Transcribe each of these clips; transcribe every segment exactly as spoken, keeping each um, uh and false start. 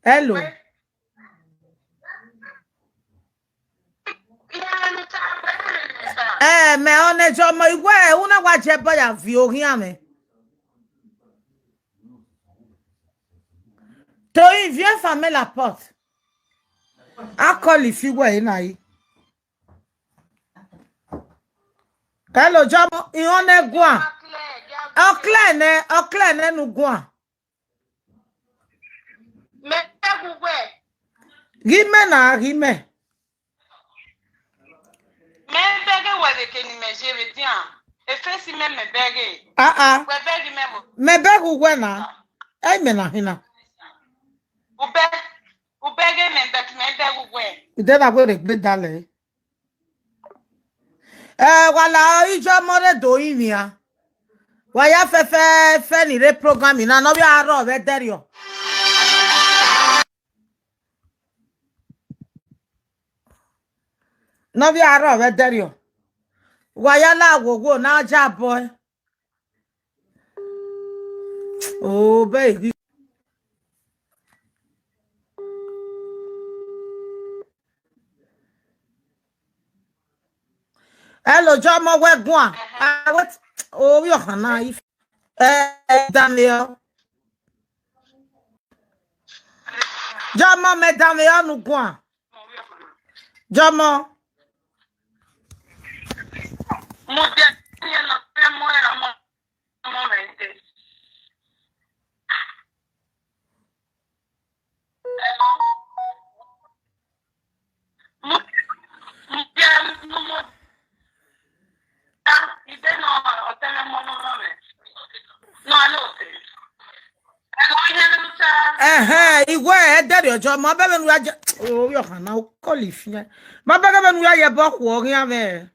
Hello. Ẹ, mẹ ọnẹ jọ mọ iwẹ, una wa jẹ ẹbọ ya viọ oghian mwẹ. Toyin, vieux Famela Pot. A call if you were in ai. Hello, jọ mọ, ihọn nẹ guan. Ọklẹ nẹ, ọklẹ nẹ nu guan. Mẹ bẹghe uwẹ. Ghi mẹ na, ghi mẹ. Mẹ bẹghe wẹ vbe eke ne imẹ ye vbe dian. Efesi mẹ, mẹ bẹghe. Ah, ah. Wẹ bẹghe mẹ vbo? Mẹ bẹghe uwẹ na. Ẹ i mẹ na hin na. U bẹ, u bẹghe mẹ, but mẹ bẹghe uwẹ. Ude na wẹ rre gbe dalẹ. Ẹ, wa la ijọ mọ rre do rinmwian. Wa ya fẹfẹfẹ ni rre program na, ne ọ vbe a rrọọ vbe ẹdẹrriọ. Ne ọ vbe a rrọọ vbe ẹdẹrriọ. Wa ya la wowo na ja bọe. Oh, baby. Hello, jọ mọ wẹ guan. Ah, what? Oh, we are hana if eh, Daniel. Jọ mọ mẹ Daniel nu guan. Jọ mọ. Mo jẹ yẹn na fẹ mọ ẹ ọmọ ọmọ rẹ dé. Hello. Mu, mu dia mu mu. Ah, ide no, ọtẹn mẹ mọ no no mẹ. No, I know. Hello, Yenusa. Ẹhẹn, iwẹ ẹdẹrriọ jọ mọ bẹbẹ nu ya jẹ. Orí ọkàn náà, ó kọ́ lè fi yẹn. Mọ bẹbẹ nu ya yẹ bọ khuọ ọghian mwẹ.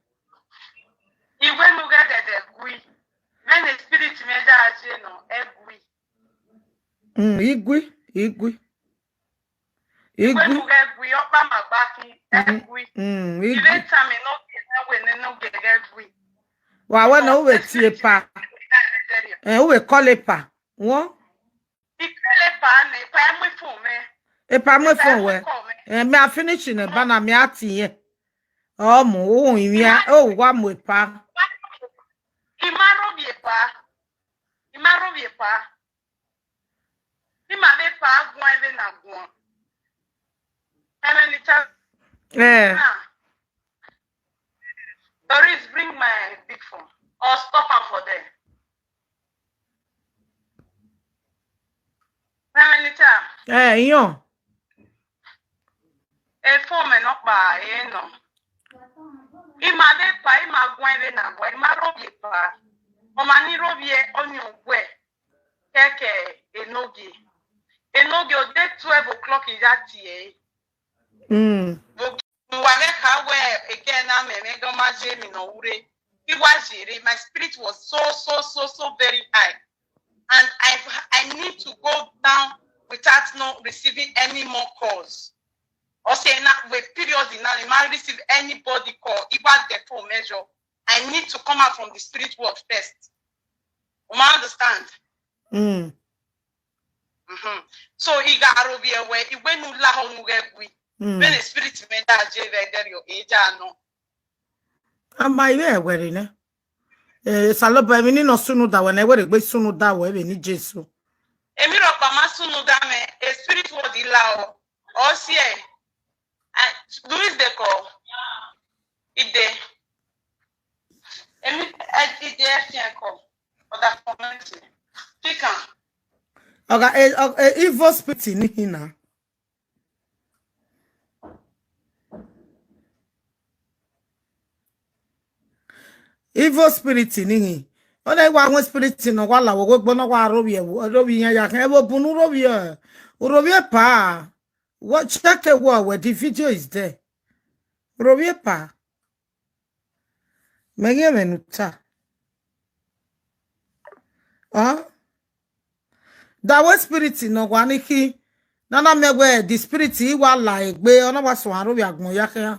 Iwẹ nu ghẹ dẹdẹ gui. Vbene spirit mwẹ da ye nọ, ẹ gui. Mm, igui, igui. Igui. Iwẹ nu ghẹ gui, ọkpa ma gba khin, ẹ gui. Mm, igui. Ive tama nọ gie ne wẹ ne nọ gie ghẹ gui. Wa wẹ nọ, u vbe tie epa. Ẹ, u vbe call epa. Wọ? I call epa nẹ, epa mu ifun mwẹ. Epa mu ifun wẹ. Ẹ, mẹ a finish nẹ, ba na mẹ a tie. Ọ mu, u rinmwian, u wa mu epa. I ma rhọvbiẹ epa. I ma rhọvbiẹ epa. I ma vbe epa guan vbe na guan. Ẹmwẹ ne I ta. Eh. Ah. Doris, bring my big phone. Or stop am for there. Ẹmwẹ ne I ta. Eh, iyan. Ephone mẹ nọkpa, ẹ nọ. I ma vbe epa, I ma guan vbe na guan, I ma rhọvbiẹ epa. Ọ ma ni rhọvbiẹ ọni owẹ. Kẹkẹ enogie. Enogie, o de twelve o'clock ya tie. Mm. Vbe uwa vbe kha wẹ eke na mẹ, mẹ gọ ma ye emwi ne ọ wu rre. I wa ye rre, my spirit was so, so, so, so very high. And I, I need to go down without not receiving any more calls. Ọ sẹ na, vbe period na, I ma receive anybody call. I wa de phone measure. I need to come out from the spirit world first. U ma understand? Mm. Mm-hmm. So, I gha rhọvbiẹ wẹ, iwẹ nu lahọ nu ghẹ gui. Mm. Vbene spirit mwẹ da je vbe ẹdẹrriọ, e ja nọ. A ma ivẹ ẹwẹre nẹ. Eh, Osanobua, emwi ni nọ sunu da wẹ nẹ, wẹ rhe gbe sunu da wẹ vbene Jesu. Emwi rhọkpa ma sunu da mwẹ, e spirit world i la ọ. Ọ siẹ, I, Louis de call. Ide. Emi, I, Ide ẹ fian call. Ọ da comment. Pick am. Ọga, eh, ọ, eh, evil spirit ni hin na. Evil spirit ni hin. Ọ na wa wọn spirit nọ wa la wo gbogbo nọ wa rhọvbiẹ, rhọvbiẹ iyan ya khin. Ẹ vbe bunu rhọvbiẹ, rhọvbiẹ epa. What, check it well, where the video is there. Rhọvbiẹ epa. Mẹ ghi ẹmwẹ ne u ta. Ọ? Da wẹ spirit nọ wa ni khi, nana mẹ wẹ the spirit i wa la egbe, ọ na wa suẹn rhọvbiẹ agbọn ya khian.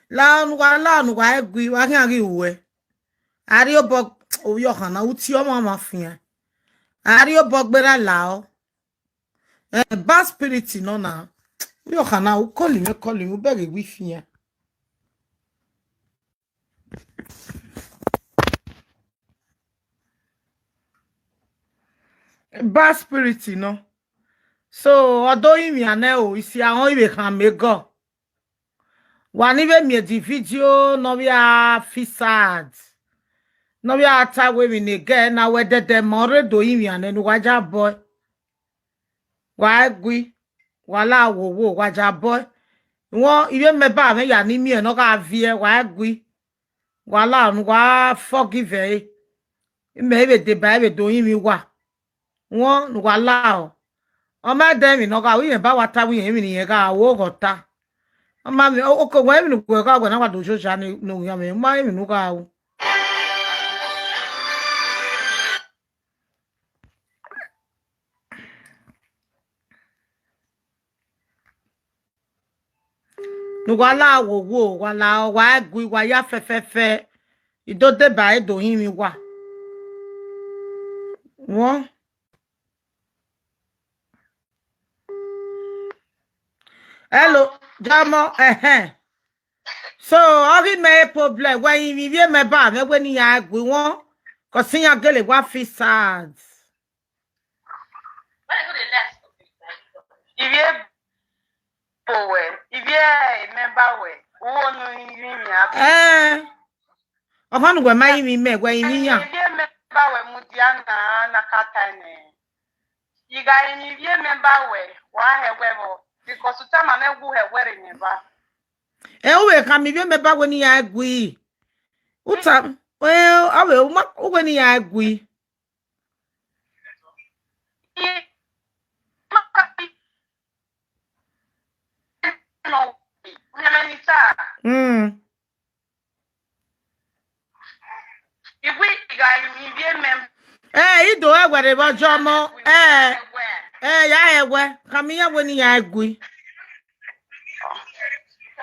La ọnu wa, la ọnu wa ẹgui, wa khian ghi ruẹ. Arriobọ, ovbi ọkhan na, u tie ọmwa ọmwa fian. Arriobọ gberra la ọ. Eh, bad spirit nọ na. Uyo khana, u call mwẹ, call mwẹ, u bẹghe wifi yan. Bad spirit nọ. So, ọ do rinmwian nẹ o, isi ahọn ivbe khama egọ. Wa ni vbe miẹn the video ne ọ vbe a feel sad. Ne ọ vbe a ta wẹ emwi ne gẹ na wẹ dẹdẹ ma ọ rre do rinmwian nẹ ne uwa ya bọe. Wa gui, wa la wowo, wa ya bọe. Wọn, ivbi mẹ ba mwẹ ya ni miẹn ne ọ gha viẹ, wa gui. Wa la ne uwa forgive ẹre. Imẹ i vbe deba, i vbe do rinmwian uwa. Wọn ne uwa la ọ. Ọ ma dẹ emwi ne ọ gha ru, irẹn ba wa ta wẹ irẹn emwi ne irẹn gha ru, oghọ ta. Ọ ma mwẹ, o, oko wẹ emwi ne uwẹ gha wẹ na wa do zozha ne, ne u khian mwẹ, ma emwi ne u gha ru. Ne uwa la wowo, wa la, wa gui, wa ya fẹfẹfẹ. I do deba, e do rinmwian uwa. Wọn. Hello, Jọmọ, ẹhẹn. So, ọ ghi mẹ problem, wẹ rinmwian ivbi mẹ ba mwẹ wẹ ne iran gui wọn, cause iran gele wa feel sad. Ivbi ebo wẹ, ivbi mẹ ba wẹ, uwo nu rinmwian abi? Eh, ọkhan ne uwẹ ma rinmwian mẹ, wẹ rinmwian iran. Ivbi mẹ ba wẹ mudia na, na ka ta nẹ. I gha rinmwian ivbi mẹ ba wẹ, wa hẹ wẹ vbọ, because u tama mwẹ wẹ u hẹ wẹ rre mwẹ ba. Eh, u vbe khama ivbi mẹ ba wẹ ne iran gui. U ta, eh, ọ vbe, u ma, u wẹ ne iran gui. Mm. Eh, i do hẹ wẹ rre vbe Jọmọ. Eh, eh, ya hẹ wẹ. Khama iran wẹ ne iran gui.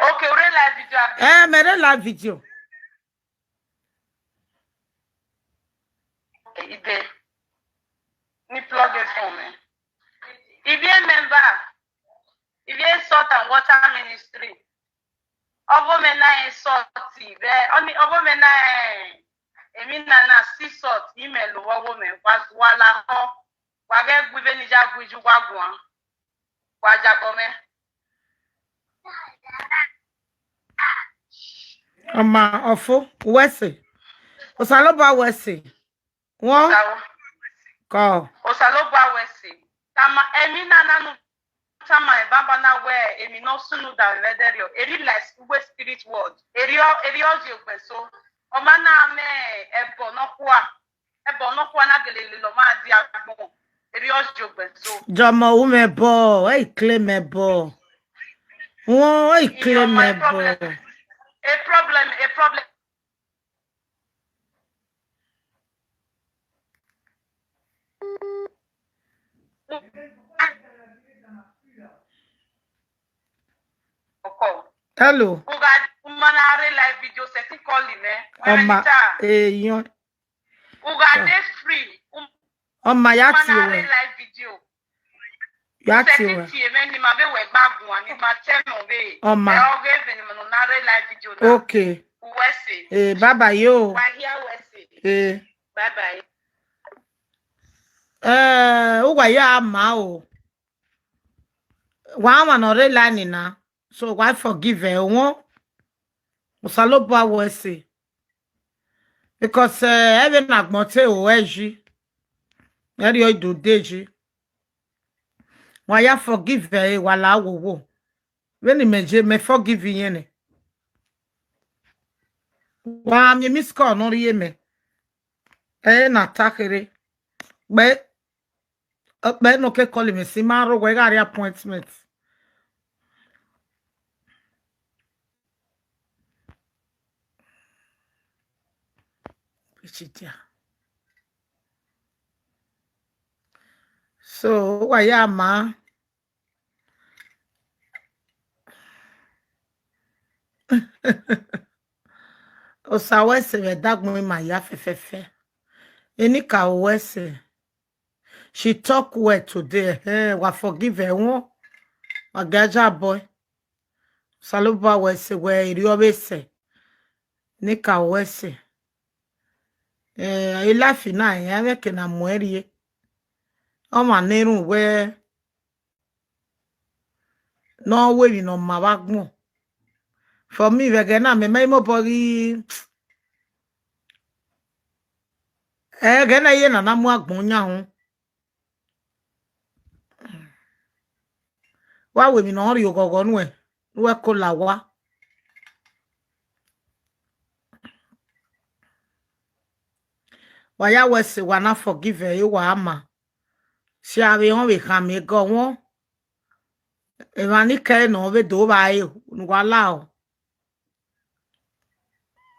Okay, u rre live video abi? Eh, mẹ rre live video. Ibe. Ni plug in for me. Ibe member. Ibe Salt and Water Ministry. Ọghe mwẹ na rẹn salt vbe, ọni, ọghe mwẹ na rẹn emwi na na sea salt, imẹ lo vbe ọghe mwẹ, wa, wa lahọ, wa ghẹ gui vbene I ya gui yi uwa guan, wa yabọ mwẹ. Ọma, ọfo, uwẹ ẹse. Osanobua wẹ ẹse. Wọn? Osanobua wẹ ẹse. Tama emwi na na nu tama banbanna wẹ emwi ne ọ sunu da vbe ẹdẹrriọ, erriọ like uwe spirit world, erriọ, erriọ ye ogbẹn so. Ọ ma na mwẹ ẹbọ nọkhua, ẹbọ nọkhua na gele lele ọmwa dia agbọn, erriọ ye ogbẹn so. Jọmọ, u mwẹ ẹbọ, ẹ i claim ẹbọ. Wọn, ẹ i claim ẹbọ. A problem, a problem. Hello. Ọma, eh, yon. Ọma, ya tie wẹ. Ya tie wẹ. Ọma. Okay. Eh, bye bye yo. Eh. Bye bye. Eh, uwa ya ma o. Wa ma nọ rre line na. So wa forgive ẹ wọn. Osanobua wẹ ẹse. Because, eh, ẹvbo ne agbọn te ru ẹ yi. Erriọ i do de yi. Wa ya forgive ẹ, wa la wowo. Vbene imẹ ye, mẹ forgive irẹn nẹ. Wa miẹn miss call ne ọ rhie mẹ. Ẹ na ta kherhe. Gbe, ọkpẹ ne ọ ke call mẹ si ma rro wẹ gha rrie appointment. Ichidia. So, wa ya ma. Osa wẹ ẹse vbe ẹdagbọn ima ya fẹfẹfẹ. Enikaro wẹ ẹse. She talk well today. Eh, wa forgive her one. Wa ga ja boy. Osanobua wẹ sẹ wẹ erriọ vbe sẹ. Ne I ka wẹ sẹ. Eh, e life na, iran mwẹ ke na muẹn rrie. Ọmwa ne erhunmwu wẹ ne ọ ru emwi ne ọ ma vbe agbọn. For me, vbe ẹghẹ na, mẹ ma i mobọ ghi, ẹghẹ na ye na na mu agbọn yan uhunmwu. Wa wẹ emwi ne ọ rhie oghọghọ nuẹn, ne uwẹ ko la owa. Wa ya wẹ sẹ, wa na forgive ẹre, wa ma. Sia vbe họn vbe khama ẹgọ wọn. Emwa ni kẹre ne ọ vbe do vba ẹre, ne uwa la ọ.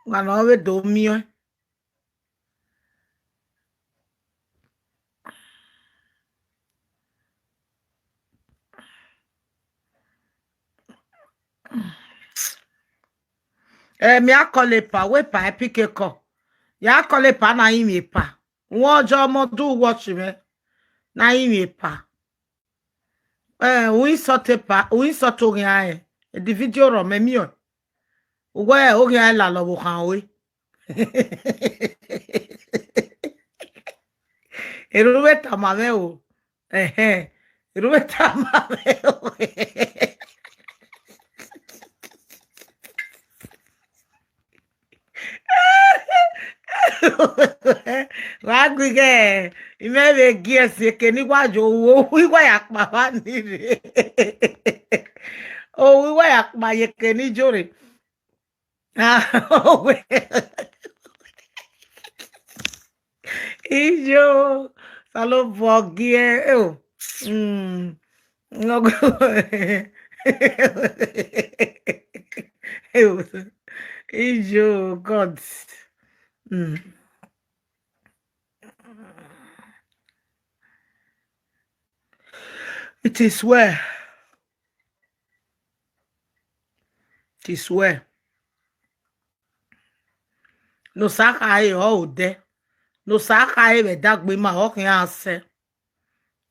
Wa ne ọ vbe do miẹn. Eh, mẹ a call epa, wẹ epa ẹ pick call. Ya call epa na rinmwian epa. Wẹ ọjọ ọmọ do watch mwẹ. Na rinmwian epa. Eh, u insult epa, u insult oghian rẹn. The video rọ mẹ miẹn. Uwẹ oghian rẹn lalọ vbe okhan ue. Erhunmwu vbe tama mwẹ o. Ẹhẹn. Erhunmwu vbe tama mwẹ o. Wa gu ighẹ, imẹ vbe gie ẹse eke ne I wa yo ohu, I wa ya kpa vba ni rre. Ohu I wa ya kpa ye eke ne I yo rre. Iyo, Osanobua gie, eh, oh. Mm. Iyo, God. Mm. It is well. It is well. Ne Osa khare ọ odẹ. Ne Osa khare vbe ẹdẹ agbọn ima, ọ khian sẹ.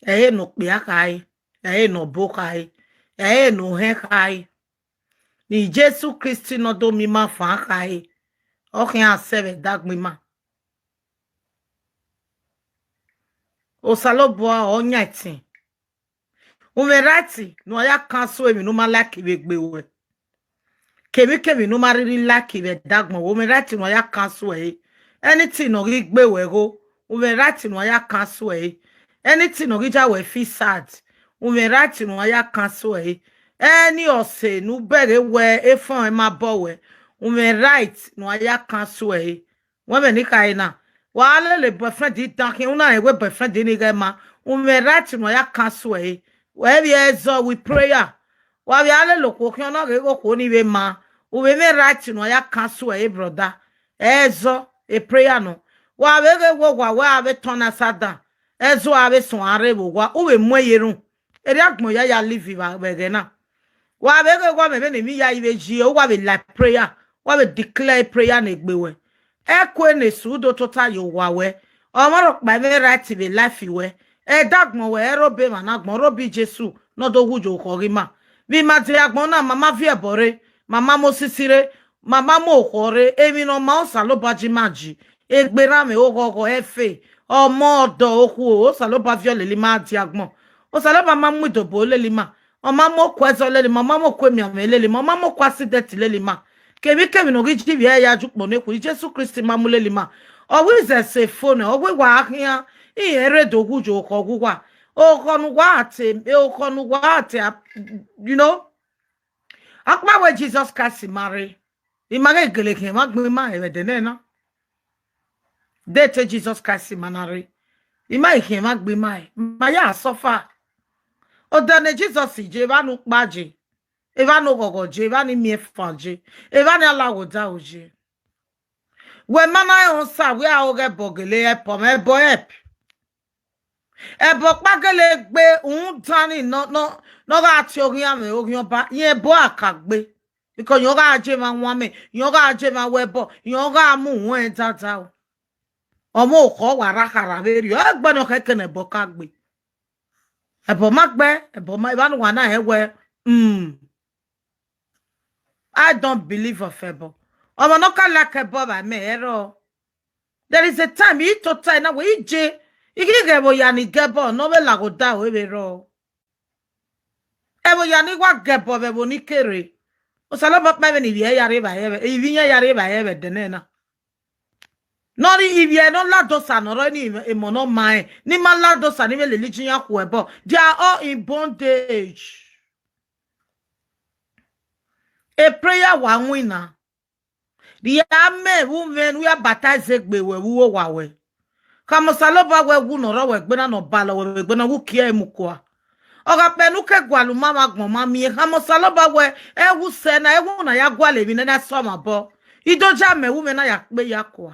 Ẹ i re ne okpia khare, ẹ i re ne ọbo khare, ẹ i re ne ohẹn khare. Ne Jesu Kristi ne ọ do miẹn ima fan khare, ọ khian sẹ vbe ẹdẹ agbọn ima. Osanobua ọ yan ẹtin. U mwẹ right ne uwa ya cancel emwi ne u ma like vbe egbe ruẹ. Kemwikemwi ne u ma rhirhi like vbe ẹdẹ agbọn ruẹ, u mwẹ right ne uwa ya cancel ẹre. Anything ne ọ ghi gbe ruẹ igho, u mwẹ right ne uwa ya cancel ẹre. Anything ne ọ ghi ya wẹ feel sad, u mwẹ right ne uwa ya cancel ẹre. Any ọse ne u bẹghe wẹ efọn ẹn ma bọ wẹ, u mwẹ right ne uwa ya cancel ẹre. Wẹ vbe ne I khare na, wa lele boyfriend dan khian, u na rẹn wẹ boyfriend ni ghẹ ma, u mwẹ right ne uwa ya cancel ẹre. Wẹ vbe ẹzọ with prayer. Wa vbe a lele okhuo khian, ọ na ghe okhuo ni vbe ma, u vbe mwẹ right ne uwa ya cancel ẹre, brother. Ẹzọ, e prayer nọ. Wa vbe ghe wẹ owa wẹ a vbe tọn na sa dan, ẹzọ a vbe suẹn rre vbe owa, u vbe mu ẹre ye erhunmwu. Erriọ agbọn ya ya live vbe ẹghẹ na. Wa vbe ghe wẹ mẹ vbene emwi ya i vbe yi, u wa vbe la prayer, wa vbe declare prayer ne egbe wẹ. Ẹkue ne Esu do tota ye owa wẹ, ọmwa rhọkpa i mwẹ right vbe life wẹ. Ẹdẹ agbọn wẹ, ẹ rre obọ emwa ne agbọn, rre obọ Jesu ne ọ do wu ye okhọ ghi ima. Vbe ima dia agbọn na, ma ma viẹ ẹbọ rre, ma ma mu osisi rre, ma ma mu okhọ rre, emwi ne ọ ma Osanobua ji ima ji. Egbe erha mwẹ, oghọghọ, ẹfe, ọmọ, ọdọ, okhuo, Osanobua viọ lele ima dia agbọn. Osanobua ma mu idobo lele ima, ọ ma mu okuo ẹzọ lele ima, ọ ma mu okuo emianmwẹ lele ima, ọ ma mu okuo accident lele ima. Kemwikemwi ne ọ ghi ji ivbi ẹre ya ju kpo ne ekhu, Jesu Kristi ma mu lele ima. Ọ wẹ izẹ ẹse fo nẹ, ọ wẹ wa khian, irẹn rre do wu ye okhọ ghe uwa. Okhọ ne uwa te, okhọ ne uwa te, a- you know, ọkpa wẹ Jesus Christ ma rre. Ima ghe gele khian emwa agbọn ima vbe ẹdẹ nẹ na. De te Jesus Christ ma na rre, ima i khian emwa agbọn ima, ma ya suffer. Odẹ ne Jesus je, evba ne ukpa je, evba ne oghọghọ je, evba ne imiẹnfan je, evba ne alaghodaro je. Wẹ ma na rẹn osa, wẹ a oghe ẹbọ gele help ọmwa, ẹbọ help. Ẹbọ ọkpa gele gbe rhunmwuda ni nọ, nọ, ne ọ gha tie oghian mwẹ, oghian ọba, irẹn ẹbọ a ka gbe. Because irẹn ọ gha je emwa wan mẹ, irẹn ọ gha je emwa wẹ ẹbọ, irẹn ọ gha mu uwẹn dada o. Ọmọ okhọ wa rha kharha vberriọ, ẹgbẹe ne ọ khẹke ne ẹbọ ka gbe. Ẹbọ ma gbe, ẹbọ ma, evba ne uwa na hẹ wẹ, hmm, I don't believe of ẹbọ. Ọmọ ne ọ ka like ẹbọ vbe amẹ ẹrọ. There is a time, I tota na wẹ I je, I ghi ghẹ vbe oya ni ga ẹbọ ne ọ vbe laghodaro vbe rrọọ. Ẹvbo ya ni wa gẹbọ vbe ẹvbo ni kere. Osanobua kpa vbene ivbi ẹre ya rre evbare ẹvbo, ivbi iran ya rre evbare ẹvbo ẹdẹ nẹ na. Ne ọ rhie ivbi ẹre ne ọ ladian Osa ne ọ rrọọ ne emọ ne ọ ma rẹn, ne ima ladian Osa ni vbe lele iye iran khu ẹbọ. They are all in bondage. A prayer wa winna. Rhie amẹ vbe umwẹ ne u ya baptize egbe ruẹ vbe uwu owa ruẹ. Khama Osanobua wẹ wu ne ọ rrọọ wẹ egbe na ne ọ balọ wẹ vbe egbe na, u kie ẹre mu kua. Ọ gha kpẹ ne u ke gualọ uma vbe agbọn ma miẹn, khama Osanobua wẹ ẹwu sẹ na, ẹwu na ya gualọ emwi ne na sẹ ọmwa obọ. I do ye amẹ vbe umwẹ na ya kpe ya kua.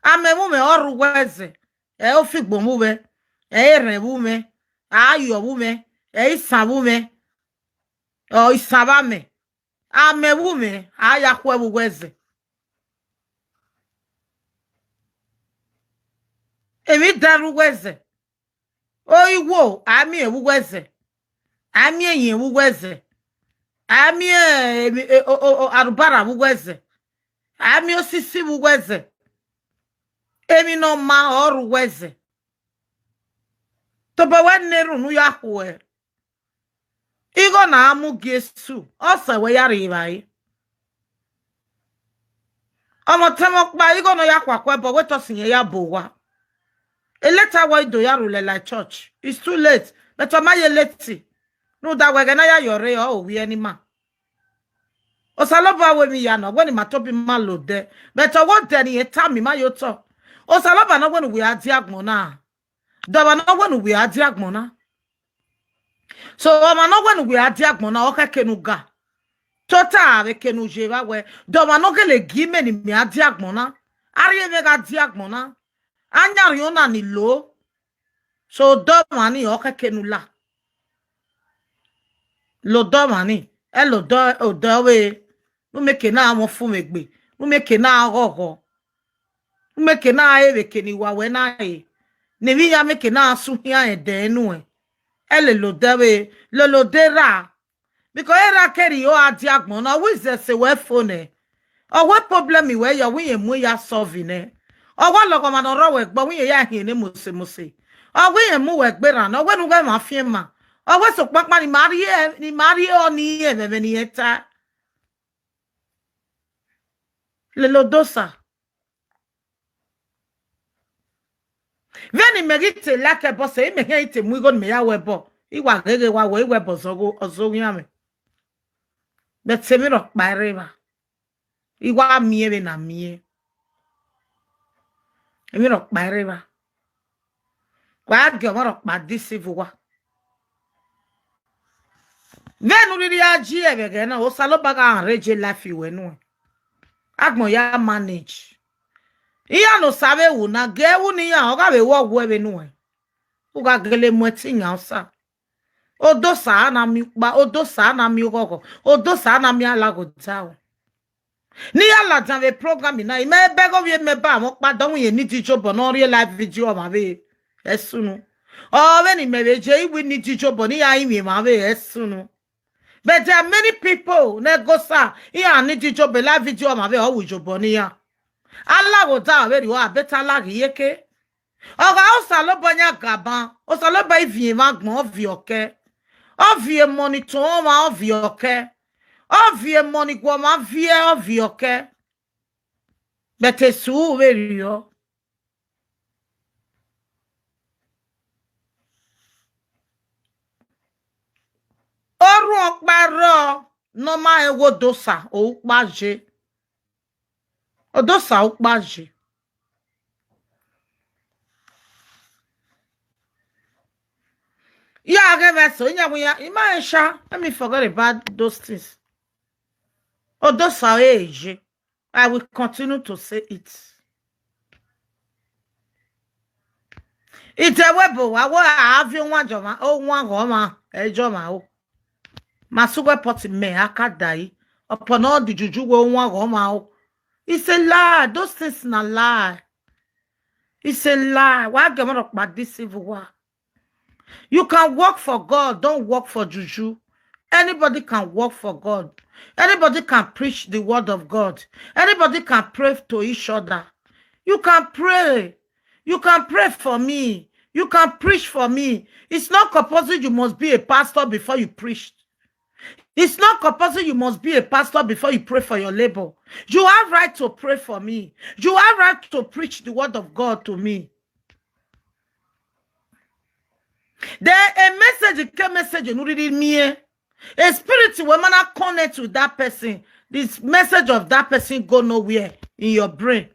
Amẹ vbe umwẹ ọ rre uwu ẹzẹ, ẹ i ofigbọn vbe umwẹ, ẹ i erhẹn vbe umwẹ, ayọ vbe umwẹ, ẹ i isan vbe umwẹ, ọ isan vbe amẹ. Amẹ vbe umwẹ, a ya khuẹ vbe uwu ẹzẹ. Emwi dan rre uwu ẹzẹ. Oigho, a miẹn vbe uwu ẹzẹ. A miẹn eyẹn vbe uwu ẹzẹ. A miẹn, eh, emwi, eh, o, o, o, arubara vbe uwu ẹzẹ. A miẹn osisi vbe uwu ẹzẹ. Emwi ne ọ ma ọ rre uwu ẹzẹ. Tobọ wẹ ne erhunmwu ya khuẹ. Igho na a mu gie esu, ọ sẹ wẹ ya rri evbare. Ọmọ tẹmwẹ ọkpa, igho ne ọ ya khuakhua ẹbọ, wẹ te ọ sin yẹn ya bọ owa. Eleta wẹ i do ya rhulẹ la church. It's too late. But ọ ma ye late. Rhunmwuda wẹ ẹghẹ ne a ya yọ rre, ọ ovbi ẹre ne ima. Osanobua wẹ emwi ya nọ, wẹ ne ima tobọ ima la odẹ. But ọ wẹ odẹ ne irẹn tama ima ye otọ. Osanobua ne ọ wẹ ne uwẹ a die agbọn na. Dọmwa ne ọ wẹ ne uwẹ a die agbọn na. So, ọmwa ne ọ wẹ ne uwẹ a die agbọn na, ọ khẹke ne u ga. Tota vbe eke ne u ye vba wẹ, dọmwa ne ọ gele gie imẹ ne imẹ a die agbọn na. A rhie mwẹ gha die agbọn na. A yan rhiọn na ni lo. So, dọmwa ni, ọ khẹke ne u la. La odọmwa ni, ẹ la odẹ, odẹ ọvbehe, ne u mieke na mwẹ ọfumwegbe, ne u mieke na ghọghọ. U mieke na re vbe eke ne I wa wẹ na re, ne emwi iran mieke na su khian ẹdẹ nuẹn. Ẹ lele odẹ vbe, lele odẹ ra. Because erha kere ọ a die agbọn na, ọ wẹ izẹse wẹ fo nẹ. Ọ wẹ problem wẹ ya, ọ wẹ irẹn mu ya solve nẹ. Ọ wẹ lọghọmwa ne ọ rrọọ wẹ gbe, ọ wẹ irẹn ya khian ne mose mose. Ọ wẹ irẹn mu wẹ gberra nẹ, ọ wẹ ne u ghẹ emwa fian ima. Ọ wẹ sokpan kpa ne ima rhie, ne ima rhie ọnii rẹn vbe ẹmwẹ ne irẹn ta. Lele odẹ Osa. Vbene imẹ ghi te like ẹbọ sẹ, imẹ khian i te mu igho ne imẹ ya ru ẹbọ, I wa gheghe wa wẹ, I ru ẹbọ ọzọ, ọzọ oghian mwẹ. But emwi rhọkpa i rre evba, I wa miẹn vbene a miẹn. Emwi rhọkpa i rre evba. Wa gie ọmwa rhọkpa deceive uwa. Vbene u rhirhi a ji ẹvbo ẹghẹ na, Osanobua gha arrange life wẹ nuẹn. Agbọn ya manage. Iran ne Osa vbe ru na, gie ẹ ru ne iran, ọ gha vbe ru ọghuẹ vbe nuẹn. U gha gele mu ẹtin yan Osa. Odẹ Osa na miẹn ukpa, odẹ Osa na miẹn oghọghọ, odẹ Osa na miẹn alaghodaro. Ne I ya ladian vbe program na, imẹ bẹghe ovbi mwẹ ba mwẹ ọkpa, dọmwẹ irẹn ne I di jobọ ne ọ rhie live video ọmwa vbe ẹsunu. Ọ vbene imẹ vbe je, I wẹ ne I di jobọ ne I ya rinmwian emwa vbe ẹsunu. But there are many people ne ẹgosa, iran ni di jobọ, live video ọmwa vbe ọ ru jobọ ne iran. Alaghodaro vberriọ, a bẹta lagha iyeke. Ọ gha Osanobua yan gaban, Osanobua i viọ emwa agbọn, ọ viọ kẹ. Ọ viọ emọ ni tuọn ọmwa, ọ viọ kẹ. Ọ viọ emọ ni gu ọmwa viẹ, ọ viọ kẹ. But esu vberriọ. Orhuọn ọkpa rrọọ ne ọ ma rẹn wẹ odẹ Osa, ukpa ye. Odẹ Osa ukpa ye. Ya ghe vbe ẹse, iyan wẹ iyan, I ma rẹn sha, let me forget about those things. Odẹ Osa ọre ye. I will continue to say it. Ite wẹ bo wa, wẹ a viọ owan jọ ọmwa, owan ghọ ọmwa, ẹ jọ ọmwa o. Ma su wẹ pọt mẹ, a ka da yi. Ọpọ ne ọ di juju wẹ owan ghọ ọmwa o. It's a lie. Those things na lie. It's a lie. Wa gie mwẹ rhọkpa deceive uwa. You can work for God, don't work for juju. Anybody can work for God. Anybody can preach the word of God. Anybody can pray to each other. You can pray. You can pray for me. You can preach for me. It's not compulsory you must be a pastor before you preach. It's not compulsory you must be a pastor before you pray for your labor. You have right to pray for me. You have right to preach the word of God to me. Then a message ke message ne u rhirhi miẹn. A spirit wẹ ma na connect with that person. This message of that person go nowhere in your brain.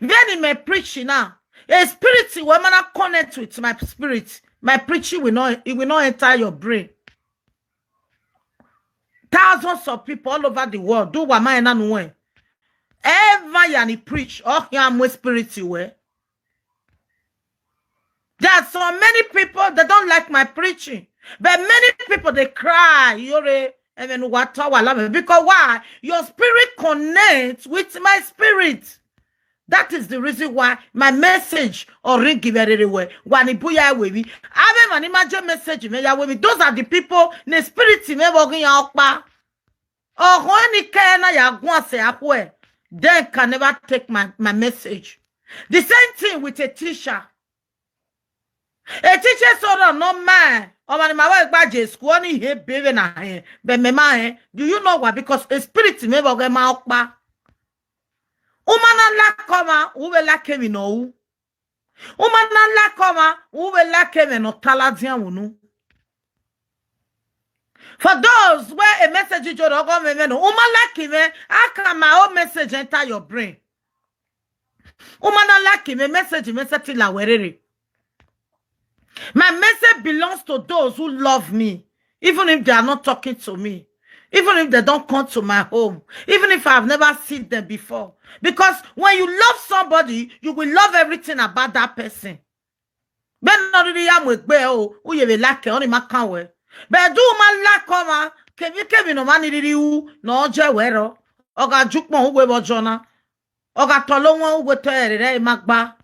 Vbene imẹ preach na, a spirit wẹ ma na connect with my spirit, my preaching will not, it will not enter your brain. Thousands of people all over the world do wa ma na nuẹn. Ever ya ni preach, ọ khian mu spirit wẹ. There are so many people that don't like my preaching, but many people they cry, "Iyore, ẹmwẹ ne uwa ta wa lamẹ." Because why? Your spirit connects with my spirit. That is the reason why my message ọ rhirhi vbe rere wẹ, wa ni bu ya wẹ emwi. Avbe emwa ni ma je message mwẹ ya wẹ emwi, those are the people ne spirit mwẹ vbe ọ ghi yan ọkpa. Ọghọn ni kẹ na ya guan sẹ akhuẹ, then can never take my, my message. The same thing with a teacher. A teacher sọrọ nọ ma, ọmwa ni ma vbe gba je school, ọ ni hẹ ebe vbe na hẹ, but mẹ ma hẹ. Do you know why? Because a spirit mwẹ vbe ọ ghi ma ọkpa. U ma na like ọmwa, u vbe like emwi ne ọ ru. U ma na like ọmwa, u vbe like ẹmwẹ ne ọ ta ladian vbe unu. For those where a message is your government, u ma like mwẹ, how can my own message enter your brain? U ma na like mwẹ, message mwẹ sẹtin la wẹ rere. My message belongs to those who love me, even if they are not talking to me, even if they don't come to my home, even if I have never seen them before. Because when you love somebody, you will love everything about that person. Vbene ọ rhirhi ya mu egbe o, u ye vbe like, ọ ni ma kan wẹ. But do u ma like ọmwa, kevbikevbi ne ọmwa ni rhirhi ru ne ọ jẹ wẹ rrọọ. Ọ gha ju ukpọn, u wẹ vbe ọjọ na. Ọ gha tọlọ owẹn, u wẹ tọ ẹre rẹ ma gba.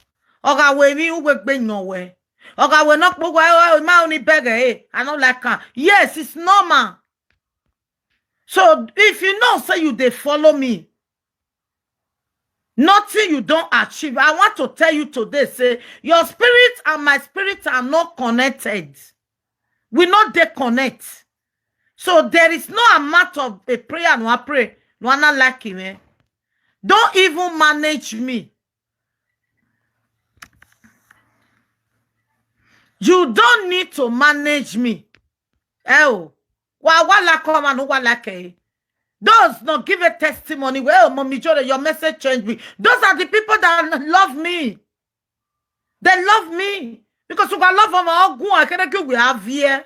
Ọ gha wẹ emwi, u wẹ gbe nọ wẹ. Ọ gha wẹ nọ kpo wẹ, "Oh, ma uni bẹghe, eh, I no like am." Yes, it's normal. So if you know say you dey follow me, nothing you don't achieve. I want to tell you today, say your spirit and my spirit are not connected. We not dey connect. So there is no amount of a prayer no I pray, no I not like him, eh? Don't even manage me. You don't need to manage me. Eh, oh. Wa, wa like ọmwa ne u wa like ẹre. Those not give a testimony, well, Mommy Jore, your message changed me. Those are the people that love me. They love me. Because u gha love ọmwa, ọ guan, kere ke uwẹ a viẹ.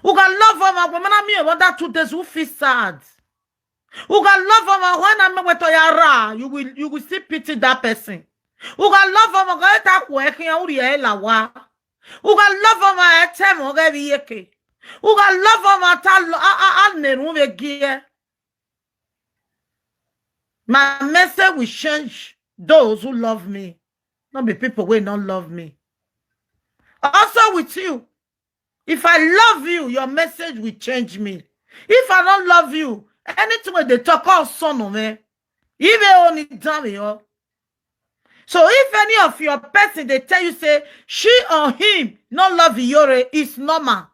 U gha love ọmwa, wẹ ma na miẹn vbe that two days, u feel sad. U gha love ọmwa, wẹ na mẹ wẹ tọ ya ra, you will, you will still pity that person. U gha love ọmwa, gha ta khuẹ khian, u rhie ẹre la owa. U gha love ọmwa, ẹ te ẹmwẹ ọghẹ vbe iyeke. U gha love ọmwa, ta lọ, a, a, a na erhunmwu vbe giẹ. My message will change those who love me, not be people wey no love me. Also with you, if I love you, your message will change me. If I don't love you, anything wey dey talk, all son of me, even only damn you. So if any of your person dey tell you say she or him no love Iyore, it's normal.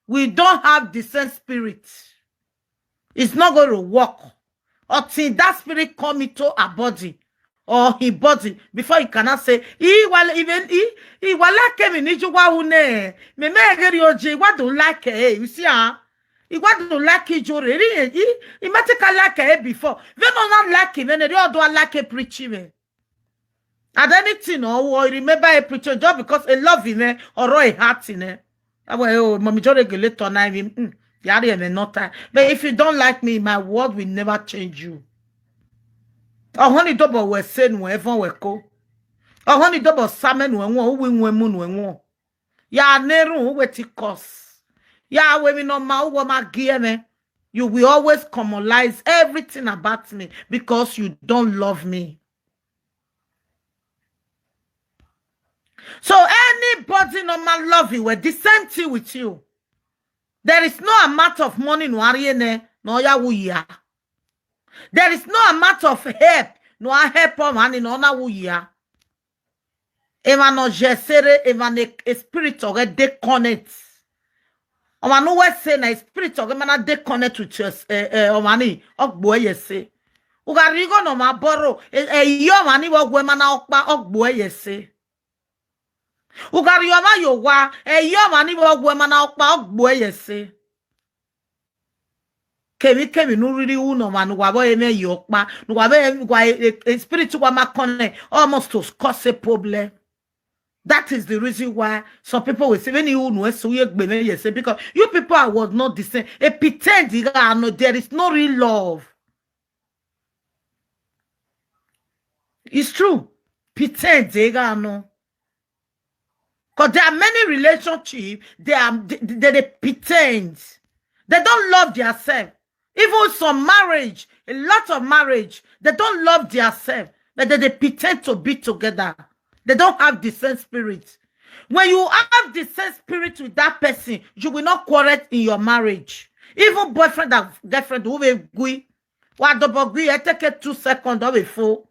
We don't have the same spirit. It's not going to work until that spirit come into her body or his body before you cannot say, "Iwala, even i, Iwala kemi ni ju wa hu ne, me me geri oje, Iwa do like e, you see, ah, Iwa do like Ijore, i, i, i ma take a like e before." Vbene ọ na like mwẹ, ne ọ do a like preach mwẹ. And anything, or, or remember a preacher just because a love him, eh, or a heart in, eh. That way, oh, Mommy Jore gele turn na him, mm, ya ri ẹmwẹ nọ ta. But if you don't like me, my word will never change you. Ọhọn ni dobọ wẹ se nu ẹvọn wẹ ko. Ọhọn ni dobọ sa mẹ nu ẹwọn, uwu iwẹn mu nu ẹwọn. Ya na erhunmwu, u wẹ te curse. Ya wẹ emwi ne ọ ma, u wẹ ma gie mwẹ. You will always commonize everything about me because you don't love me. So anybody ne ọ ma love you, well, the same thing with you. There is no amount of money ne uwa rhie nẹ ne ọ ya wu ya. There is no amount of help ne uwa help ọmwa ni ne ọ na wu ya. Emwa ne ọ ye ẹse rre, emwa ne spirit ọghẹ de connect. Ọmwa ne uwẹ ẹse na, spirit ọghẹ ma na de connect with your, eh, eh, ọmwa ni, ọ gbe uẹ ye ẹse. U gha rhie igho ne ọmwa borrow, eh, eh, iyọ ọmwa ni vbe ọ gu ẹe ma na ọkpa, ọ gbe uẹ ye ẹse. U gha rhie ọmwa ye owa, eh, iyọ ọmwa ni vbe ọ gu ẹe ma na ọkpa, ọ gbe uẹ ye ẹse. Kemwikemwi ne u rhirhi ru ne ọmwa ne uwa vbe ọre mwẹ ye ọkpa, ne uwa vbe, wa, eh, eh, spirit uwa ma connect, almost to cause a problem. That is the reason why some people will say, vbene I ru unu ẹse, u ye gbe mwẹ ye ẹse, because you people are was not the same. A pretend, there is no real love. It's true. Pretend, they got no. Because there are many relationships, they are, they, they, they pretend. They don't love themselves. Even some marriage, a lot of marriage, they don't love themselves, but they, they pretend to be together. They don't have the same spirit. When you have the same spirit with that person, you will not quarrel in your marriage. Even boyfriend and girlfriend, who will agree, wa dobọ gui, e take two seconds, ọ vbe fo.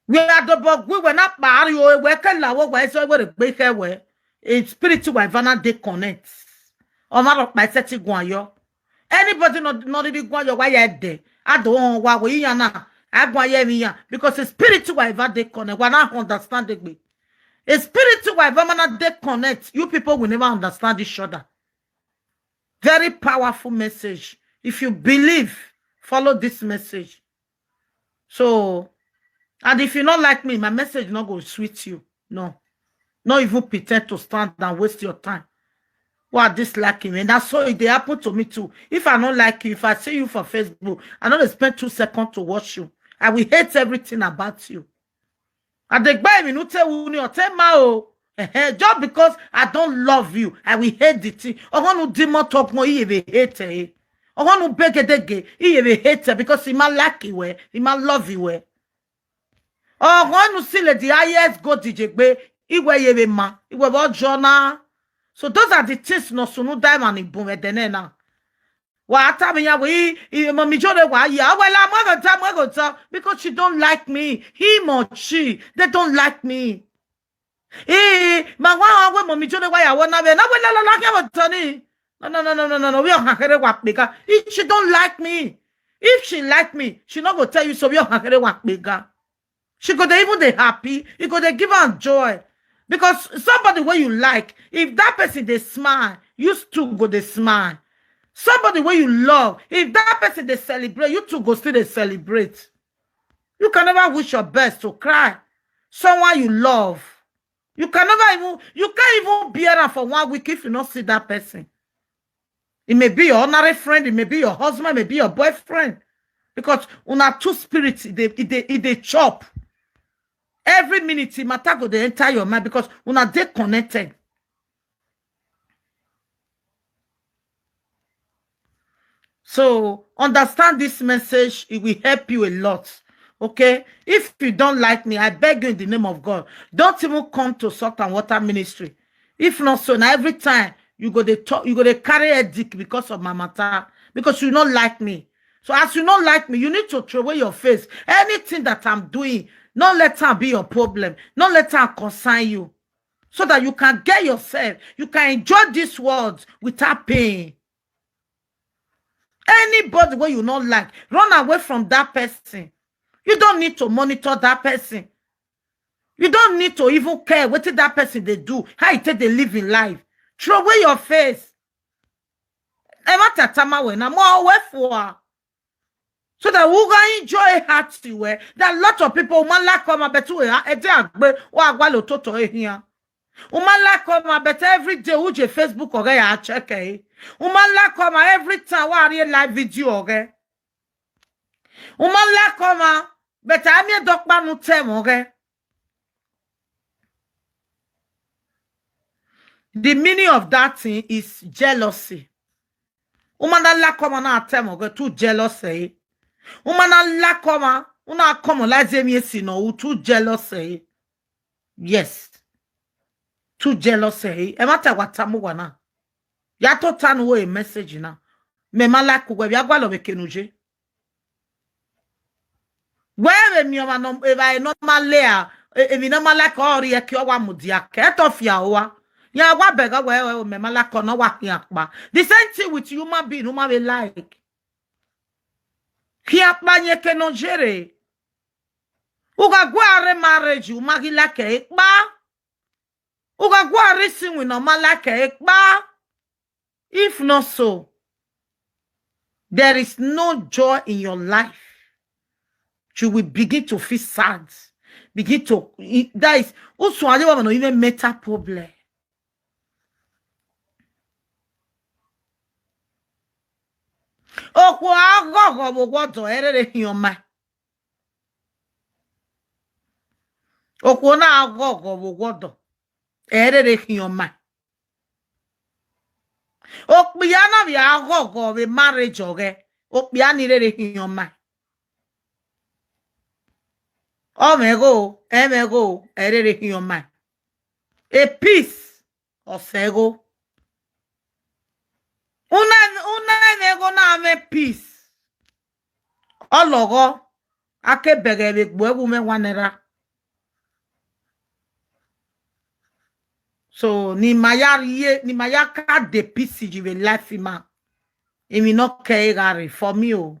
Wẹ a dobọ gui, wẹ na kpa rrie, wẹ ke la vbe owa eso, wẹ rhe gbe khẹ wẹ. E spirit wa eva na dey connect. Ọmwa rhọkpa i sẹtin guan yọ. Anybody nọ, nọ rhirhi guan yọ, wa ya ẹdẹ. A do họn wa wẹ iran na, a guan ye emwi iran. Because the spirit wa eva dey connect, wa na understand egbe. The spirit wa eva ma na dey connect, you people will never understand each other. Very powerful message. If you believe, follow this message. So, and if you not like me, my message not go sweet you. No. Not even pretend to stand and waste your time. Why dislike me? And that's so it dey happen to me too. If I don't like you, if I see you for Facebook, I don't spend two seconds to watch you. I will hate everything about you. Adegbe mi nu te wu ni ọ te ma o. Ehe, just because I don't love you, I will hate the thing. Ọghọ nu di mọtọ gbọn, iye vbe hate ẹre. Ọghọ nu begedege, iye vbe hate ẹre because I ma like wẹ, I ma love wẹ. Ọghọ nu si lady highest go dije gbe, iwẹ ye vbe ma, iwẹ vbe ọjọ na. So those are the things nọ sunu da emwa ni bun vbe ẹdẹ nẹ na. Wa tama iran wẹ, i, i, Mummy Jore wa ya, wẹ la mu ẹghẹ otọ, mu ẹghẹ otọ, because she don't like me. Him or she, they don't like me. I, ma wa họn wẹ Mummy Jore wa ya wọ na vbe, na wẹ la la la khian vbe otọ ni. No, no, no, no, no, no, no, we are here wa kpega. If she don't like me, if she like me, she not go tell you so we are here wa kpega. She go dey even dey happy. You go dey give am joy. Because somebody wey you like, if that person dey smile, you too go dey smile. Somebody wey you love, if that person dey celebrate, you too go still dey celebrate. You can never wish your best to cry. Someone you love, you can never even, you can't even bear am for one week if you not see that person. It may be your honorary friend, it may be your husband, it may be your boyfriend. Because una two spirits, e dey, e dey, e dey chop. Every minute, e matter go dey enter your mind because una dey connected. So, understand this message, it will help you a lot. Okay? If you don't like me, I beg you in the name of God, don't even come to Salt and Water Ministry. If not so, now every time you go dey talk, you go dey carry headache because of my matter, because you not like me. So as you not like me, you need to throw away your face. Anything that I'm doing, not let am be your problem. Not let am concern you. So that you can get yourself, you can enjoy this world without pain. Anybody wey you not like, run away from that person. You don't need to monitor that person. You don't need to even care wetin that person dey do, how e take dey live im life. Throw away your face. Ẹ má tata ma wẹ na, mọ wẹ fua. So that we can enjoy heart wẹ. There are a lot of people, u ma like ọmwa, but we are, ẹ jẹ agbe, wa gua lo toto e hian. U ma like ọmwa, but every day u je Facebook ọghẹ ya check ẹ. U ma like ọmwa, every time wa rhie live video ọghẹ. U ma like ọmwa, but a miẹn dọkpa nu tẹ mwẹ ọghẹ. The meaning of that thing is jealousy. U ma na like ọmwa na tẹ mwẹ ọghẹ, u too jealous ẹre. U ma na like ọmwa, u na come like emwi esi nọ, u too jealous ẹre. Yes. Too jealous ẹre. Ẹmwata wa tama uwa na. Ya tota ne u ru message na. Mẹ ma like uwẹ, vbe a gualọ vbe eke ne u ye. Wẹ vbe miẹn ọmwa nọ, evbare ne ọ ma le a, e-, emwi ne ọ ma like ọ rhie ẹki ọ wa mudia kẹ, ẹtọ fia ua. Yan wa bẹghe wẹ, wẹ, mẹ ma like ọ ne ọ wa khian kpa. The same thing with human being, u ma vbe like. Khian kpa yan eke ne ọ ye rre. U gha gu a rre marriage, u ma ghi like ẹre kpa. U gha gu a rre isinmwi ne ọ ma like ẹre kpa. If not so, there is no joy in your life. You will begin to feel sad. Begin to, i-, that is, usun a ye vbe ọmwa ne ọ i mwẹ mental problem. Okhuo a ghọghọ vbe owa ọdọ, ẹ i rere khian ọmaẹn. Okhuo na ghọghọ vbe owa ọdọ, ẹ i rere khian ọmaẹn. Okpia na vbe a ghọghọ vbe marriage ọghẹ, okpia ni rere khian ọmaẹn. Ọ mwẹ igho, ẹ i mwẹ igho, ẹ i rere khian ọmaẹn. A peace, ọ sẹ igho. Una, una i mwẹ igho na mwẹ peace. Ọ lọghọ, a ke bẹghe vbe egbe ẹwu mwẹ wan nẹ ra. So, ne ima ya rhie, ne ima ya ka de peace yi vbe life ima. Emwi ne ọ kẹre gha rre for me o.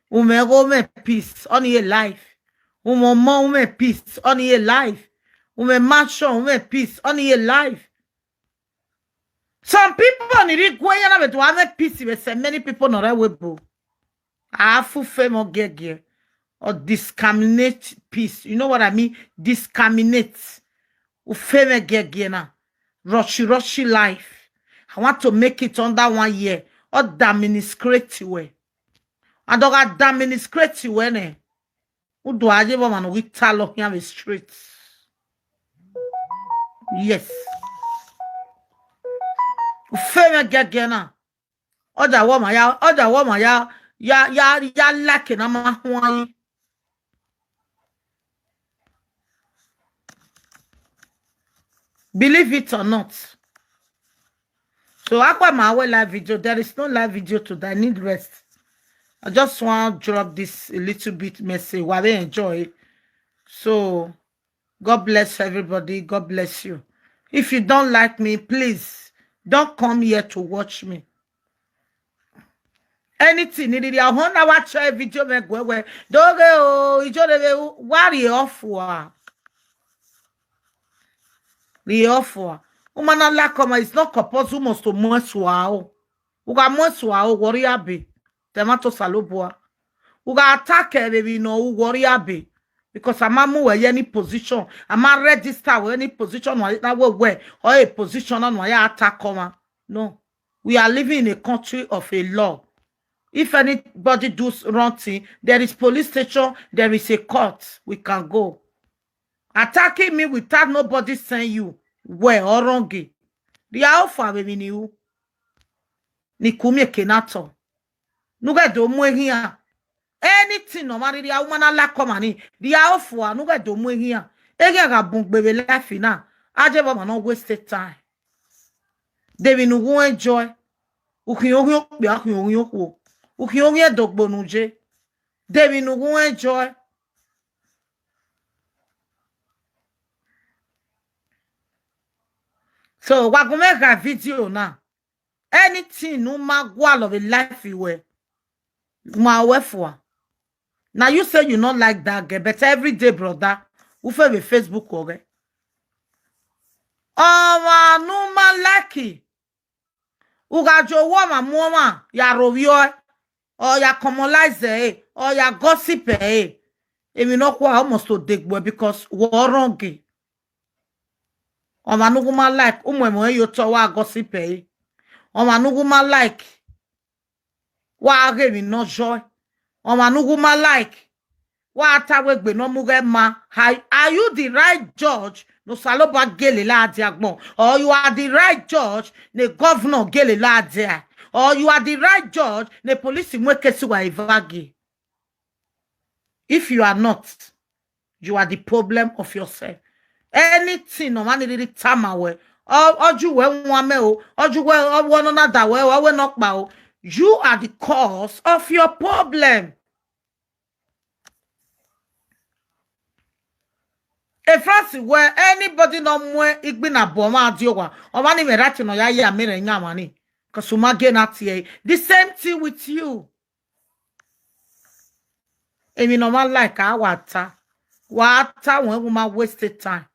U mwẹ igho, u mwẹ peace, ọnii ye life. U mwẹ ọmọ, u mwẹ peace, ọnii ye life. U mwẹ mansion, u mwẹ peace, ọnii ye life. Some people ni rhie iguẹ iran na vbe do a mwẹ peace vbe sẹ many people ne ọ rre ẹvbo ebo. A fu ufemwẹ ọgiẹgiẹ, or discriminate peace. You know what I mean? Discriminate. Ufemwẹ giẹgiẹ na. Rushy, rushy life. I want to make it under one year. Ọ da administrate wẹ. And ọ gha da administrate wẹ nẹ, u do a ye vbe ọmwa ne ọ ghi talọ khian vbe street. Yes. Ufemwẹ giẹgiẹ na. Ọ da wẹ ọmwa ya, ọ da wẹ ọmwa ya, ya, ya, ya like ne a ma huan yi. Believe it or not. So, akpa ma wẹ live video. There is no live video today. I need rest. I just want to drop this a little bit message. Wa vbe enjoy. So, God bless everybody. God bless you. If you don't like me, please don't come here to watch me. Anything ni rhirhi a họn na wa try video mwẹ guẹ wẹ. Doghe o, ijo rere u, wa rhie ọfua. Rhie ọfua. U ma na like ọmwa, it's not compulsory u must to mu ẹn sua o. U gha mu ẹn sua o, wẹ ọ rhie abe. Te ẹmwata Osanobua. U gha attack ẹre vbe emwi ne u wẹ ọ rhie abe. Because a ma mu wẹ ye any position. A ma register wẹ any position ne a wẹ wẹ, or a position na ne a ya attack ọmwa. No. We are living in a country of a law. If anybody does wrong thing, there is police station, there is a court. We can go. Attacking me without nobody saying you wẹ ọ wrong. Rhie ọfua vbe emwi ne u, ne I ku miẹn eke na tọ. Ne u ghẹ do mu eghian. Anything ne ọmwa rhirhi a, u ma na like ọmwa ni, rhie ọfua, ne u ghẹ do mu eghian. Eghian gha bun gbe vbe life na, a je vbe ọmwa ne ọ waste time. De emwi ne u wu enjoy? U khian oghian okpia, u khian oghian okhuo, u khian oghian ẹdogbo ne u ye. De emwi ne u wu enjoy? So, wa gu mwẹ gha video na. Anything ne u ma gualọ vbe life wẹ, ma wẹ fua. Now you say you not like that girl, but every day, brother, u fe vbe Facebook ọghẹ. Ọmwa ne u ma like, u gha jo wu ọmwa mu ọmwa ya rovbiọ ẹe, ọ ya commonize ẹre, ọ ya gossip ẹre. Emwi nọkhua almost to degbe because wẹ ọ wrong. Ọmwa ne u gu ma like, u mu ẹmwẹ ọnrẹn ye otọ, wa gossip ẹre. Ọmwa ne u gu ma like, wa ghe emwi ne ọ yọ. Ọmwa ne u gu ma like, wa ta wẹ egbe ne ọ mu ghẹ ma. Are, are you the right judge ne Osanobua gie lele a dia agbọn? Or you are the right judge ne governor gie lele a dia? Or you are the right judge ne police mu case uwa eva gie? If you are not, you are the problem of yourself. Anything ne ọmwa ni rhirhi tama wẹ, ọ, ọ ju wẹ wan mẹ o, ọ ju wẹ, ọ wẹ nọ na da wẹ o, ọ wẹ nọ kpa o. You are the cause of your problem. E France wẹ anybody ne ọ mu igbinna bu ọmwa die owa, ọmwa ni mwẹ right ne ọ ya ya amẹ rẹ yan ọmwa ni, 'cause u ma gie na tie ẹre. The same thing with you. Emwi ne ọmwa like a wa ta, wa ta wẹ, u ma waste time.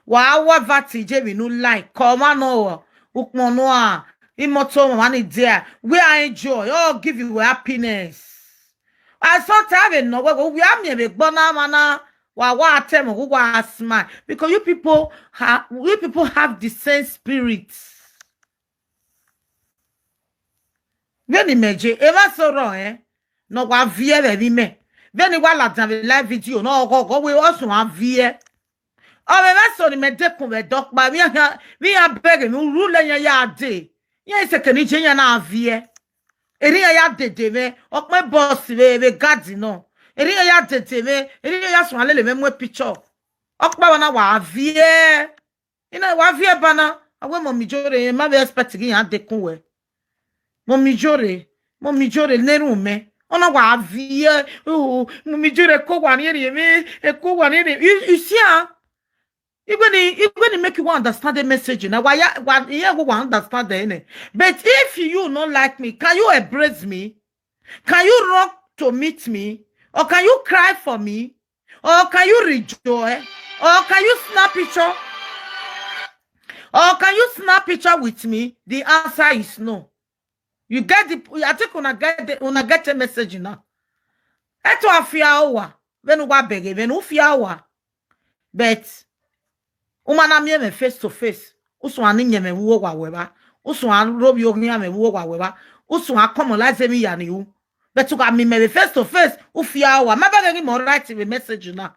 Wa wa va tie emwi ne u like, ke ọmwa nọ, ukpọn nua, imoto ọmwa ni dia, wẹ a enjoy, all give you happiness. Asọta vbe nọ wẹ, wẹ a miẹn vbe egbe na, ọmwa na, wa wa ta ẹmwẹ, wa smile, because you people ha-, you people have the same spirit. Vbene imẹ je, emwa eso rrọọ rẹn ne ọ wa viẹ vbe ẹmwẹ imẹ. Vbene I wa ladian vbe live video ne ọ ghọghọ wẹ ọ suẹn a viẹ. Ọ mwẹ emwa eso ne imẹ dekun vbe ẹdẹ ọkpa, vbe iran, vbe iran bẹghe mwẹ, urhu lẹ iran ya dee. Iran i sẹ ke ne I je iran na viẹ. Erriọ iran ya dede mwẹ, ọkpẹn bọs vbe, vbe gadi nọ. Erriọ iran ya dede mwẹ, erriọ iran ya suẹn lele mwẹ mu picture. Ọkpa wa na wa viẹ. I na wa viẹ ba na, a wẹ Mummy Ijore, ma vbe expect ghi iran dekun wẹ. Mummy Ijore, Mummy Ijore, ne erhunmwu mẹ, ọ na wa viẹ, oh, Mummy Ijore, ẹko wa rhiẹnrhiẹn mwẹ, ẹko wa rhiẹnrhiẹn, you, you see am? Even, even make you wan understand the message na, wa ya, wa, yeah, we wan understand the nẹ. But if you no like me, can you embrace me? Can you run to meet me? Or can you cry for me? Or can you rejoice? Or can you snap picture? Or can you snap picture with me? The answer is no. You get the, I think una get the, una get a message now. Eto afia owa, vbene u wa bẹghe, vbene u fia owa. But u ma na miẹn mwẹ face to face, u suẹn ni yẹn mwẹ vbe uwu owa wẹ vba, u suẹn ro vbe oghian mwẹ vbe uwu owa wẹ vba, u suẹn come online zẹ emwi ya ni ru. But u gha miẹn mwẹ vbe face to face, u fia owa, ma bẹghe ghi mẹ right vbe message na.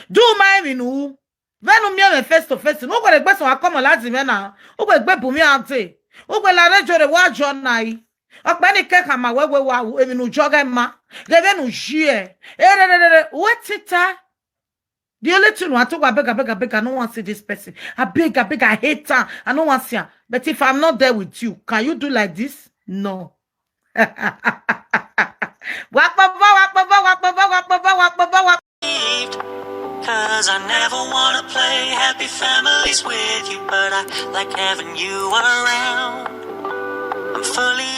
Do u ma emwi ne u ru? Vbene u miẹn mwẹ face to face, ne u wẹ egbe suẹn come online zẹ mwẹ na, u wẹ egbe bu mwẹ ade, u wẹ la rre Ijore wa jọ na i. Ọkpẹn ni ke khama wẹ wẹ wa ru emwi ne u jọ ghẹ ma, ghe vbene u yi ẹre, ererere, u wẹ tita. The only thing I told, I beg, I beg, I beg, I don't want to see this person. I beg, I beg, I hate her. I don't want to see her. But if I'm not there with you, can you do like this? No. Wa kpọbọ, wa kpọbọ, wa kpọbọ, wa kpọbọ, wa kpọbọ, wa Cause I never wanna play happy families with you, but I like having you around. I'm fully